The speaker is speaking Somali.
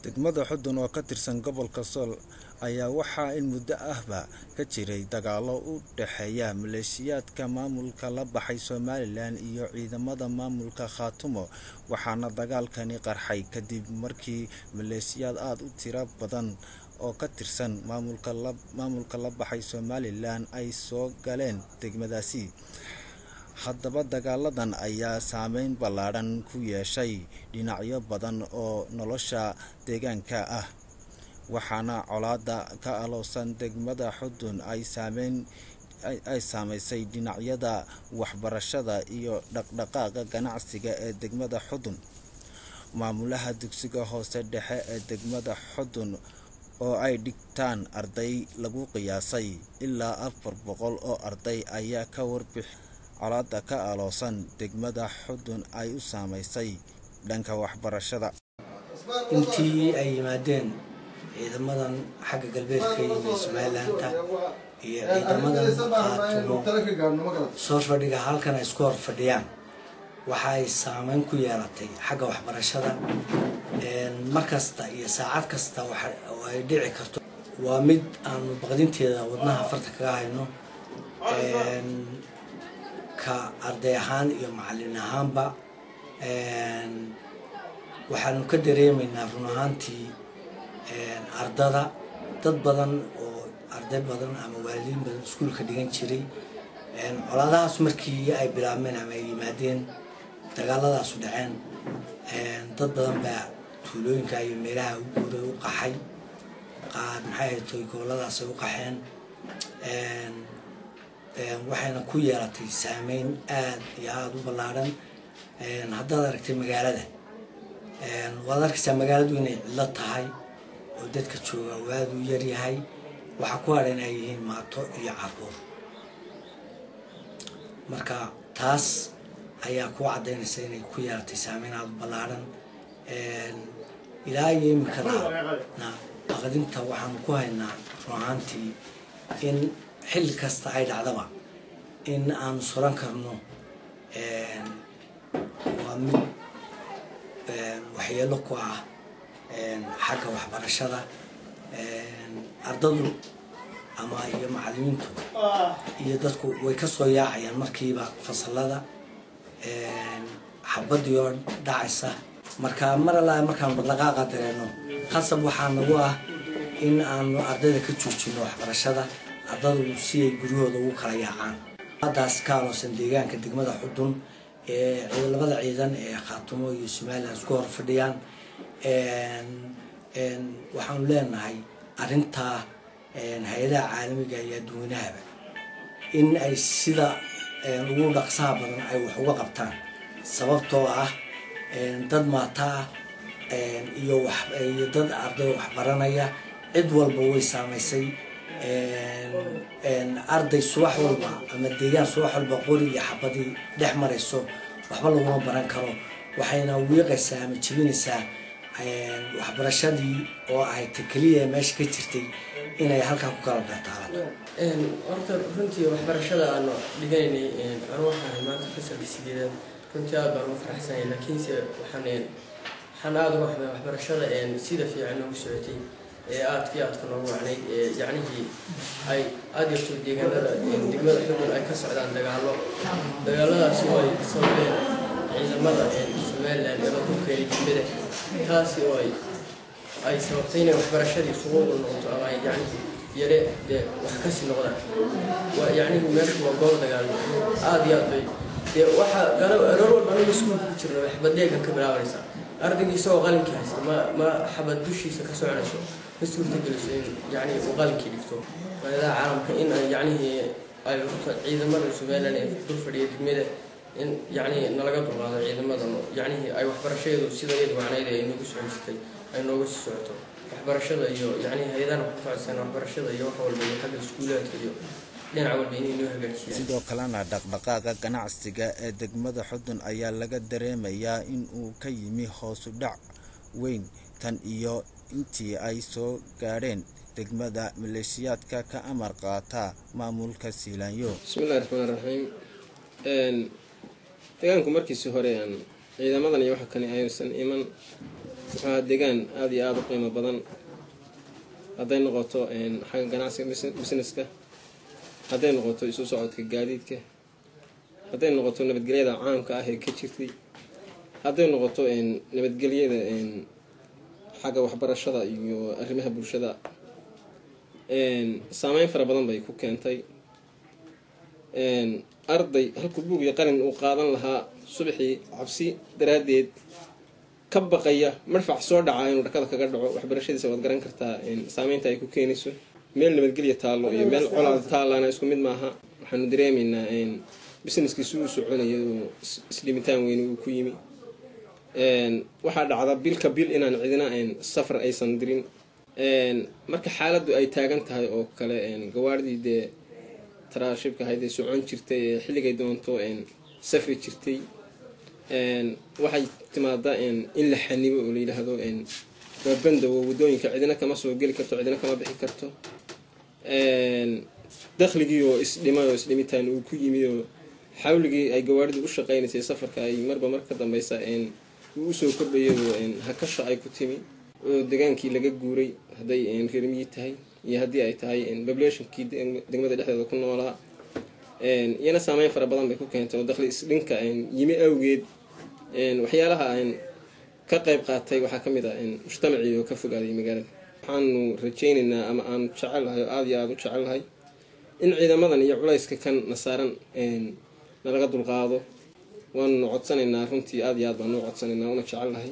Degmada Xudun oo ka tirsan gobolka Sool ayaa waxaa in muddo ahba ka jiray dagaallo u dhexeeya maleeshiyaadka maamulka la baxay Somaliland iyo ciidamada maamulka Khaatumo, waxaana dagaalkani qarxay kadib markii maleeshiyaad aad u tiro badan oo ka tirsan maamulka la baxay Somaliland ay soo galeen degmadaasi. Haddaba dagaaladan ayaa saameyn ballaadhan ku yeeshay dhinacyo badan oo nolosha deegaanka ah, waxaana colaadda ka aloosan degmada Xudun ay saameysay dhinacyada waxbarashada iyo dhaqdhaqaaqa ganacsiga ee degmada Xudun. Maamulaha dugsiga hoose dhexe ee degmada Xudun oo ay dhigtaan arday lagu qiyaasay ilaa 400 oo arday ayaa ka warbixiyay colaadda ka aloosan degmada Xudun ay u saameysay dhanka waxbarashada. Intii ay yimaadeen ciidamadan xagga galbeedka ka yimid Somaliland-ta iyo ciidamadan Khaatumo soo fadhiga halkan ay isku hor fadhiyaan, waxa ay saameyn ku yeelatay xagga waxbarashada. Mar kasta iyo saacad kasta oo ay dhici karto waa mid aanu baqdinteeda wadnaha farta kaga hayno, ka arday ahaan iyo macallin ahaanba. Waxaanu ka dareemaynaa run ahaantii ardada, dad badan oo arday badan ama waalidiin badan iskuulka dhigan jiray, colaadahaas markii ay bilaabmeen ama ay yimaadeen dagaaladaasu dhaceen, dad badan baa tuulooyinka iyo meelaha u guuray, u qaxay. Qaar maxay ahayd goboladaas ay u qaxeen, waxayna ku yeelatay saameyn aada iyo aada u ballaadhan. Haddaad aragtay magaalada, waad arkaysaa magaaladu inay cidlo tahay oo dadka jooga waadu yaryahay, waxaa ku hadhan ay yihiin maato iyo caruur. Marka taas ayaa ku caddaynaysa inay ku yeelatay saameyn aada u ballaadhan. Ilaa iyo iminkada na baqdinta waxaanu ku haynaa run ahaantii in xilli kasta ay dhacdaba in aanu suran karno waa mid waxyeelo ku ah xagga waxbarashada ardadu ama iyo macallimiintu iyo dadku way ka soo yaacayaan markiiba fasalada xabadii oo dhacaysa. Marka mar allaa markaanu dhaqdhaqaaqa dareeno, khasab waxaa nagu ah in aanu ardayda ka joojino waxbarashada, ardadu si ay guryahooda ugu kala yaacaan. Haddaas ka aloosan deegaanka degmada Xudun ee labada ciidan ee Khaatumo iyo Somaliland isku hor fadhiyaan, waxaanu leenahay arrintaa hay-adaha caalamiga iyo adduunahaba in ay sida ugu dhaqsaha badan ay wax uga qabtaan, sababtoo ah dad maata ah iyo iyo dad arday waxbaranaya cid walba way saameysay. Arday subax walba ama deegaan subax walba qori iyo xabadii dhex marayso waxba laguma baran karo, waxayna wiiqaysaa ama jebinaysaa waxbarashadii oo ahayd ta keliya meesha ka jirtay inay halkaa ku kala dhartaalato. Horta runtii waxbarashada aanu dhiganaynay, anu waxaan ahay maanta fasalka sideedaad, runtii aad baan ugu faraxsanay, laakiinse waxaan aada uga xumay waxbarashada sida fiican noogu socotay ee aadka iyo aadka noogu wacnayd ee yacnihii ay aada yarto deegaanada degmada Xudun ay ka socdaan dagaallo, dagaaladaasi oo ay sababeen ciidamada Somaliland ee la dulkeenay degmada, taasi oo ay sababtay inay waxbarashadii suquuq u noqoto ama ay yacnihii yare dee wax kasii noqdaan. Waa yacnihii meeshu waa goob dagaal, aada iyo aad bay dee waxaa galab aroor walba anagu iskuulka ku jirno xabad deegan ka bilaabanaysaa. Ardaygii isagoo qalinkii haysta ma xabad dushiisa ka soconayso, ma suurtageliso in yacnihii uu qalinkii dhigto. Hayadaha caalamka in ay yacnihii ay horta ciidamada Somaliland ee dul fadhiya degmada in yacnihii nalaga dulqaado ciidamadan, yacnihii ay waxbarashadeedu sida iyadu wacnayd ay noogu socon jirtay ay nooga sii socoto waxbarashada, iyo yacnihii hay-adahan wax ka codsan waxbarashada iyo wax walba iyo xagga iskuulaadka iyo dhinac walba inay noo hagaajiyaan. Sidoo kalena dhaqdhaqaaqa ganacsiga ee degmada Xudun ayaa laga dareemayaa in uu ka yimi hoos u dhac weyn tan iyo intii ay soo gaadheen degmada maleeshiyaadka ka amar qaata maamulka Siilaanyo. Bismillahi raxmaan raxiim. Deegaanku markiisii hore aan ciidamadan iyo waxa kani aysan iman Wuxuu ahaa deegaan aada iyo aada u qiimo badan, hadday noqoto xagga ganacsiga, businesska, hadday noqoto isu socodka gaadiidka, hadday noqoto nabadgelyada caamka ah ee ka jirtay, hadday noqoto nabadgelyada xagga waxbarashada iyo arrimaha bulshada. Saameyn fara badan bay ku keentay. Arday halkuu buug iyo qalin uu qaadan lahaa subaxii, cabsi daraaddeed ka baqaya marfac soo dhaca inuu dhakada kaga dhaco waxbarashadiisa, waad garan kartaa saameynta ay ku keenayso. Meel nabadgelya taallo iyo meel colaad taallana isku mid maaha. Waxaanu dareemaynaa businesskii si uu soconayo oo isdhimitaan weyne uu ku yimi. Waxaa dhacda bilka bil inaan cidina safar aysan dirin marka xaaladdu ay taagan tahay oo kale. Gawaardii dee taraashibka ahayd ee socon jirtay ee xilligay doonto safri jirtay, waxay timaadaa in la xanibo oo la yidhaahdo waa bandowo, waddooyinka cidina kama soo geli karto, cidina kama bixi karto. Dakhligii oo isdhimay oo isdhimitaan uu ku yimi oo xawligii ay gawaaridu u shaqeynaysay safarka ay marba mar ka dambeysa uu usoo kordhayo, hakasha ay ku timi oo degaankii laga guuray, hadday reer miyi tahay iyo haddii ay tahay populationkii degmada dhexdeeda ku noolaa, iyana saameyn fara badan bay ku keentay oo dakhli isdhinka yimi awgeed. Waxyaalaha ka qayb qaatay waxaa ka mid ah mujtamacii oo ka fogaaday magaalada. Waxaanu rajaynaynaa ama aanu jecelahay oo aada iyo aada u jecelahay in ciidamadan iyo culayska kan na saaran nalaga dulqaado. Waanunu codsanaynaa runtii, aada iyo aad baanu u codsanaynaa una jecelahay.